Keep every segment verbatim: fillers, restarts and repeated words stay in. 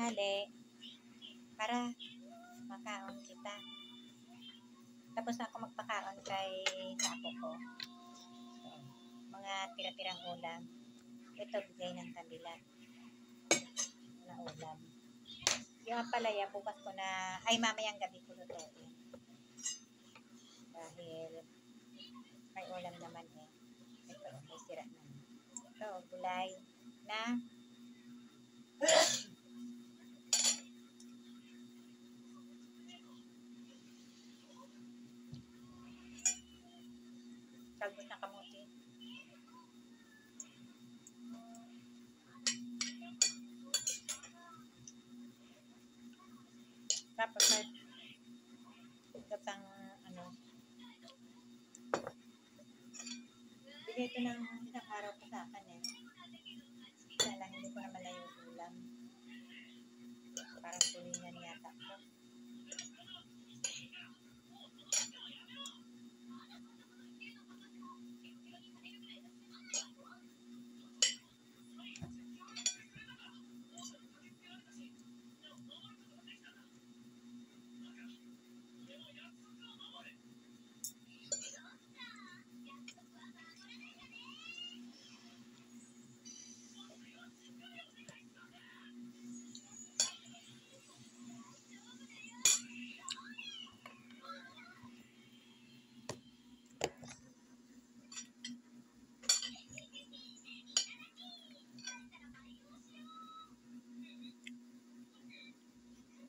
Hali, para makaon kita. Tapos ako magpakaon kay sa apo ko. So, mga tira-tirang ulam. Ito, bigay ng kanila na ulam. Yung ampalaya, bukas ko na, ay, mamayang gabi ko lutuin. Dahil may ulam naman eh. Ito, may sira naman. Ito, gulay na talbos ng kamote. Tapos may gatang ano. Bigay ito ng isang araw pa sa akin eh. Kaya lang hindi ko naman na yung ulam. Parang tulingan yata ko.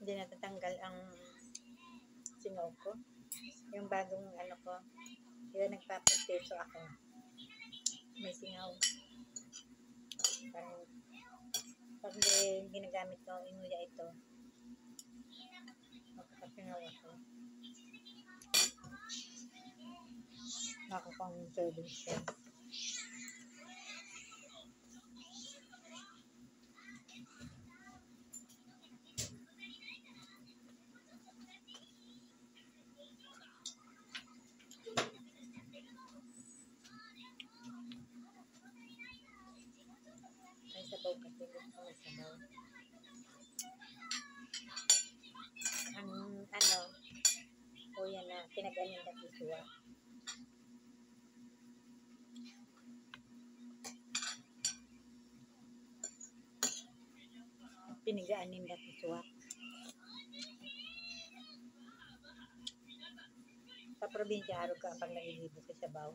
Hindi natatanggal ang singaw ko. Yung bagong ano ko, di ba nagpaproseso ako. May singaw. Parang pag may ginagamit ko, inuya ito. Magpapasingaw ako. Baka pang service siya. May sabaw kasi, gusto ko may sabaw. Ang ano, kuya na pinag-aninda ko suwa. Pinigaan ninda ko suwa. Sa probinsya, arog ka ang pag naglilibo sa sabaw.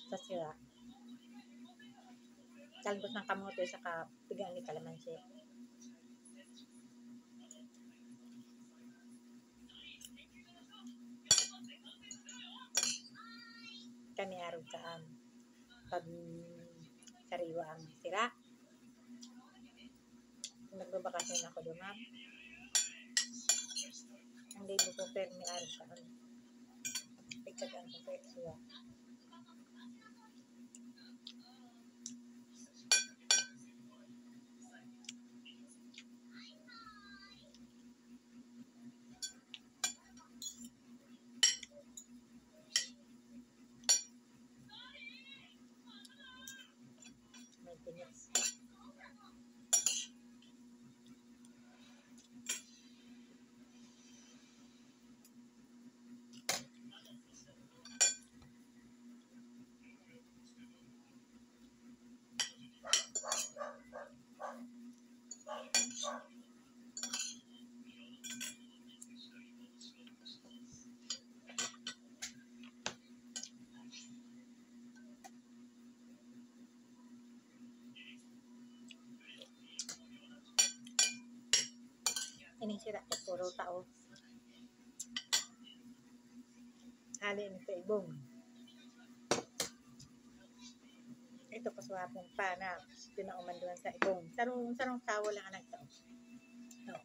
Sa sira. Talbos ng kamote saka pigaan ni kalamansi. Kami arog ka ang pag sariwa ang sira. Nagbabakasyon ako doon, ma'am. Ang libo ko, pero may araw ka, ano. Pagkakaan ko sa Exua. May tinik. Ining sira ko, puro tao. Hali ni sa ibong. Ito, kasuhapon pa na pinauman duman sa ibong. Sarong, sarong tawo lang ang nagtao. Ito.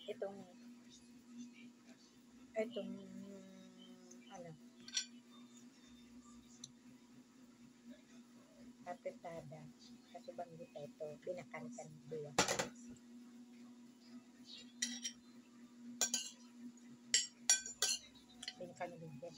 Itong, itong, ano, apretada. Kasi banggi pa ito, binakan-kan duwa. Binakan duwa.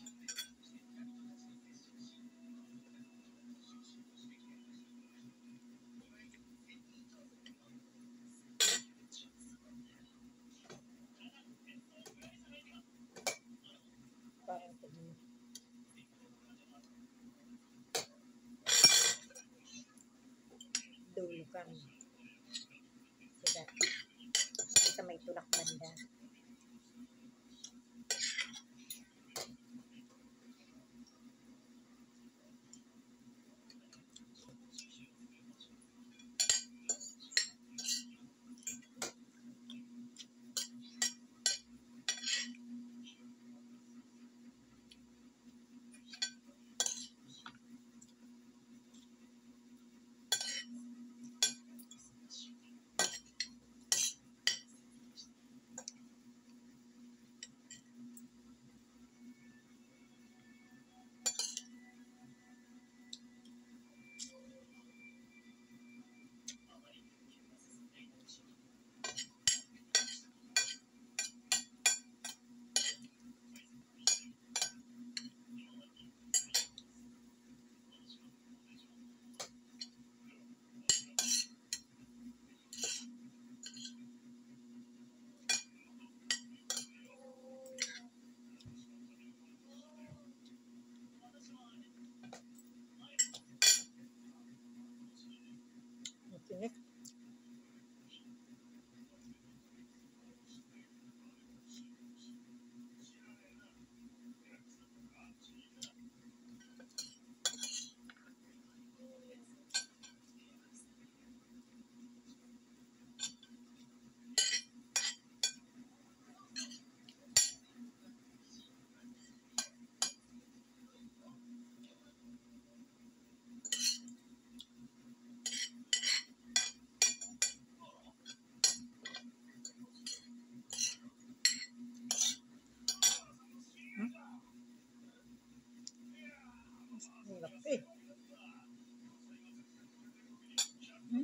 Dulo kami. Sila. Sa may tulak banda. Ang tinik. Ang laki. Hmm?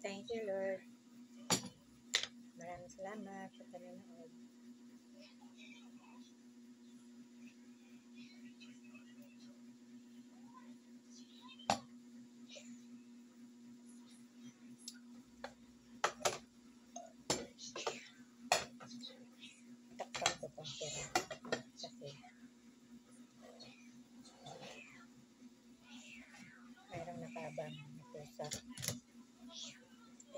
Thank you, Lord. Maraming salamat sa panonood. Takpan ko pang tira. Kasi mayroong nakaabang na pusa.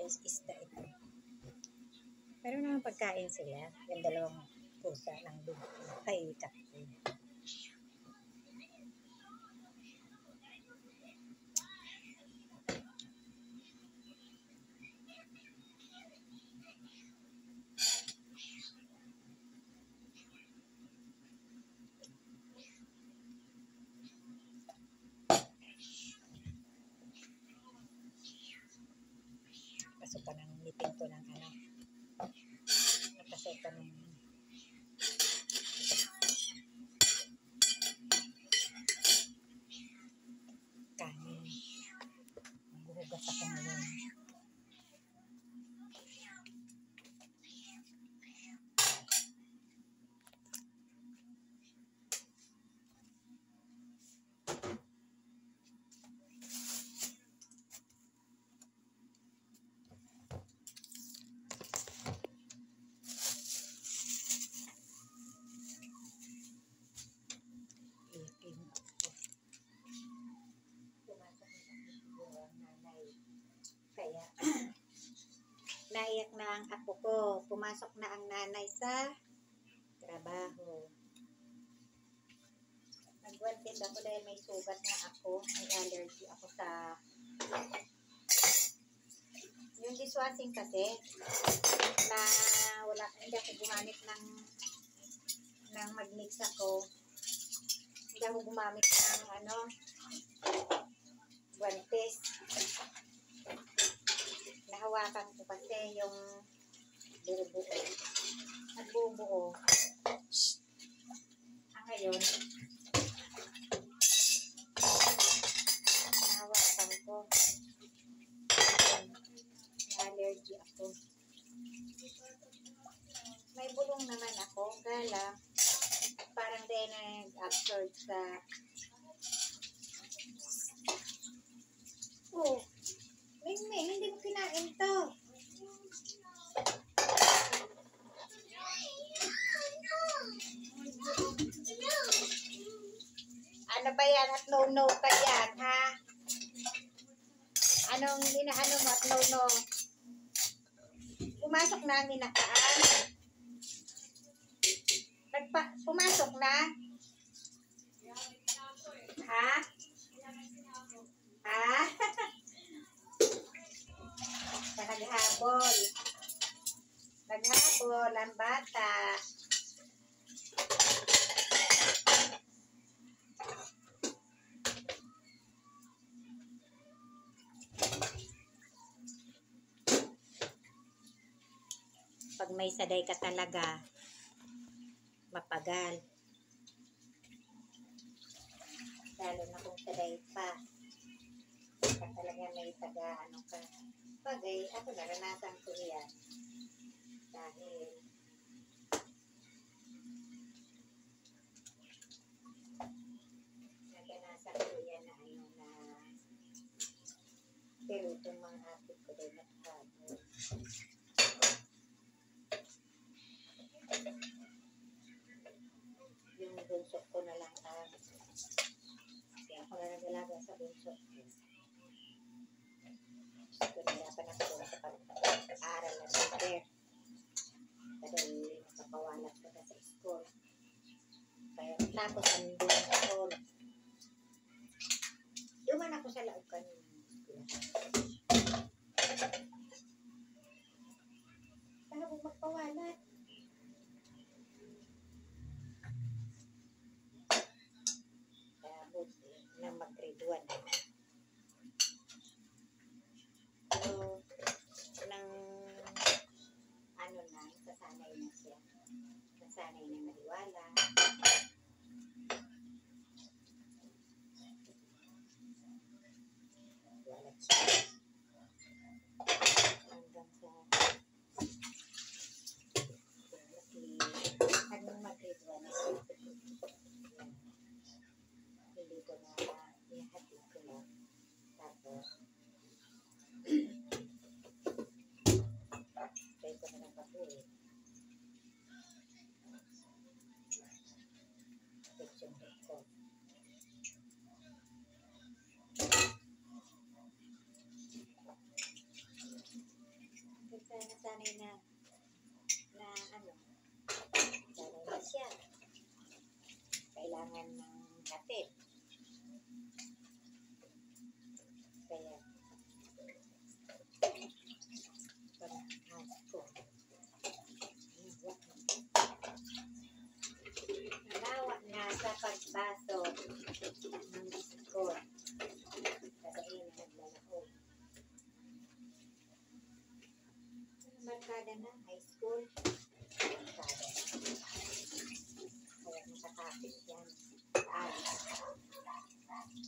Is-, isda ito. Pero naman pagkain sila, yung dalawang pusa ng big-, ay, tatlo. Kaso pa ng ngipin ko ng ano. Kaso pa ng kanin. Maghuhugas ako ngayon. Iyakin ako. Pumasok na ang apo ko. Kaya, naiyak na ang apo ko. Pumasok na ang nanay sa trabaho. Nag-wanted ako dahil may sugat na ako. May allergy ako sa, yung dishwashing kasi, na wala, hindi ako gumamit ng, ng mag-mix ako. Hindi ako gumamit ng ano, Nahawakan ko kasi yung buo-buo. Nagbubuo. Ah, ngayon, nahawakan ko. Allergy ako. May bulong naman ako, kaya lang, parang dahil nag-absorb sa... Oh, Mingming, hindi mo kinain to. Ano ba yan? At no-no ka yan, ha? Anong inaano mo at no-no? Pumasok na ang inakaan. Nagpa, pumasok na? Ha? Ha? Sa naghabol. Naghabol ang bata. Pag may saday ka talaga, mapagal. Lalo na kung saday pa. Pag talaga may taga, ano ka. Bagay, ako naranasan ko yan. Dahil naranasan ko yan na ano na, pero itong mga apit ko din nagkakabo. Yung bunso ko na lang ang, kaya ako na nag-alaga sa bunso ko. Gusto ko, nahirapan ako sa pag-aaral na teacher. Kasi nagpapawalat ko na sa school. Kaya tapos ang bunso ko, duman ako sa laog kanina. Ano kung magpawalat? Kaya buti na mag-grade one. Pero nang ano na, nasasanay na siya. Nasanay na maniwala. Maniwala siya. Hanggang sa Ano, mag-grade one na siya. Hindi ko na, ihahatid ko lang. Tapos, try ko na lang patuloy. Picture ko. Hanggang sa nasanay na, na ano, sanay na siya. Kailangan ng hatid. Kaya, pag ko, halimbawa, nasa pagbaso ng school. Sa kainin, naglalakad. Barkada na, high school. Barkada. Kaya nakatapit yan. Ay. Nakatapit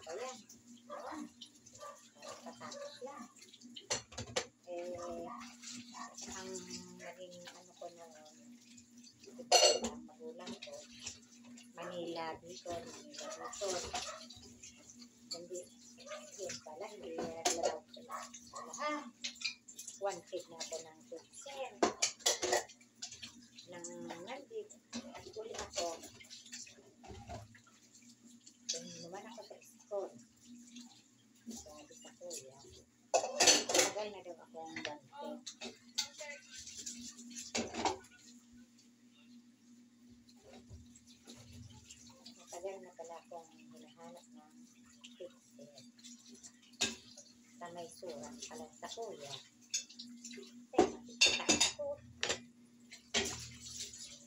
pa yan. Nakatapit yan. Eh, ang naging ano ko noon, ang magulang ko, Manila, Bicol, Manila, Bicol. Hindi, yun pala, hindi na naglalaw sa lahat. Wanted na ako ng teacher. Nang nandito, nag-uli ako, naman ako sa school. Sabi sa kuya, Tagal na daw akong bante. Matagal na pala akong hinahanap ng teacher. Sa may surat pala sa kuya. Kaya makikita ako.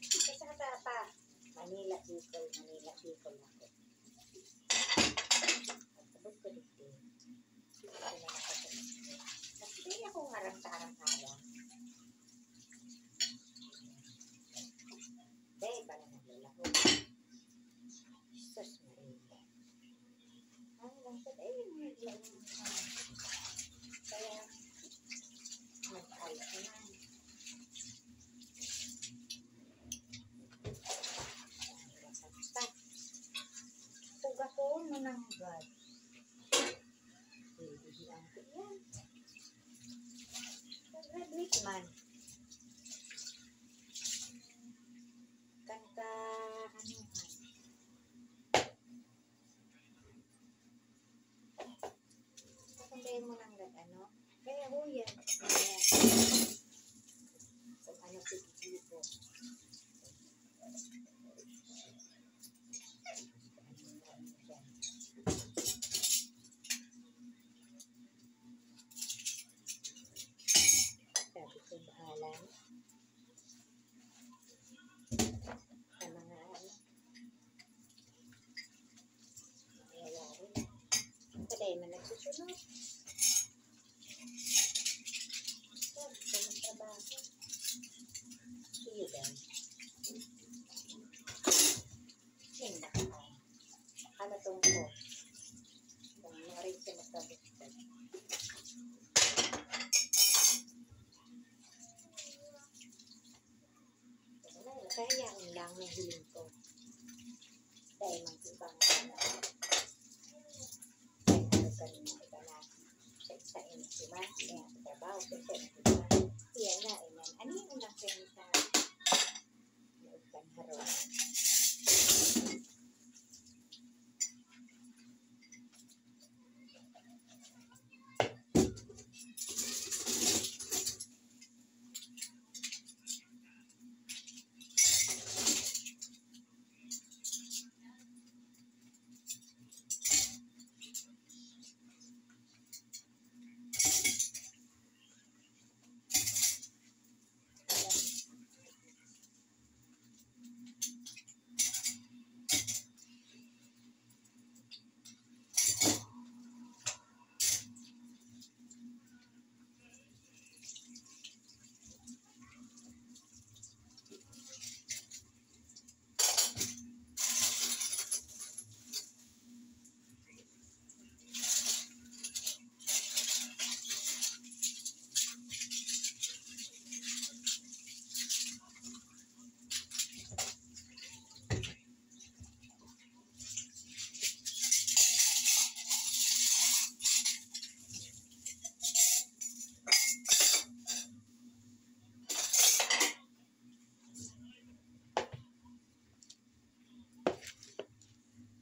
Kasi sa pa, Manila, Bicol, Manila, Bicol ako. Kaya, nag-ayos naman. Basta, pag ako nananggad, hindi ang yan. Nag-graduate man. Kanta, ano man. Papuntayin mo ng gag-, ano? Kaya ho yan. Ayan. Kung ano, sige, sige po. Sabi ko, bahala na. Sa mga ano, nangyayari. Kadai man nagsusunod. Sabi ko, magtrabaho. Sige daw. Hindi na ako. Ano tong ko? Kung maring siya magkabuksan. Kaya yan lang yung hiling ko. Dahil mang ibang ano. Kaya ano ka rin yung iba na sa isa yung iba, kaya ang trabaho, sa isa yung iba. Kaya nga, eh, man. Ano yung unang kayo sa loob ng harap?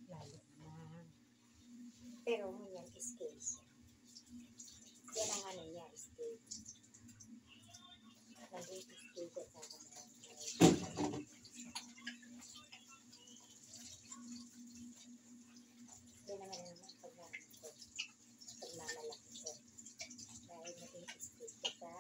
Lalo na. Pero ngunyan, scale siya. Yan ang ano niya, scale. Naging scale siya sa akin. Yan ang ano naman, pag naman ko. Pagmamalaki ko. Dahil naging scale siya sa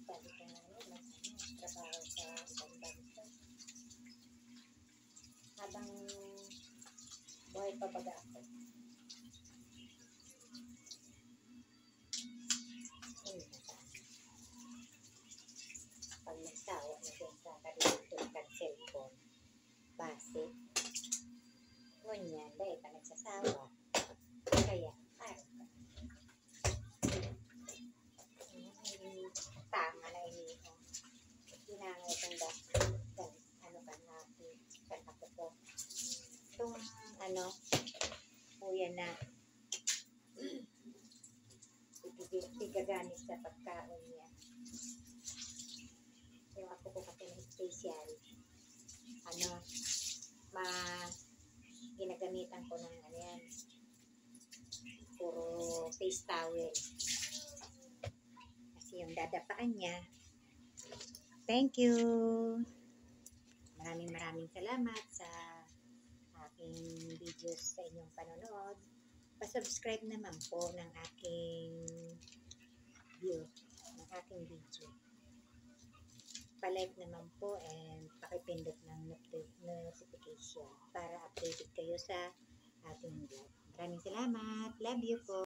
Sabi ko nga, ano, mag-, ano, trabaho sa ibang bansa. Habang buhay pa baga ako. Ayun na. Pag nagsawa na siya sa kalimutan ng cellphone, base. Ngunyan, dahil pa nagsasawa. Kaya, ah, tama na ini. Kinangay kong da-, kan, ano, kan apo, kan apo ko. Itong, ano, kuya na, ibig-, igagamit sa pagkaon niya. Yung apo ko kasi na special. Ano, ma-, ginagamitan ko ng, ano yan, puro face towel. Kasi yung dadapaan niya. Thank you. Maraming, maraming salamat sa aking videos, sa inyong panonood. Pa-subscribe naman po ng aking view, ng aking video. pa-like naman po and pakipindot ng noti-, notification para updated kayo sa ating vlog. Maraming salamat. Love you po.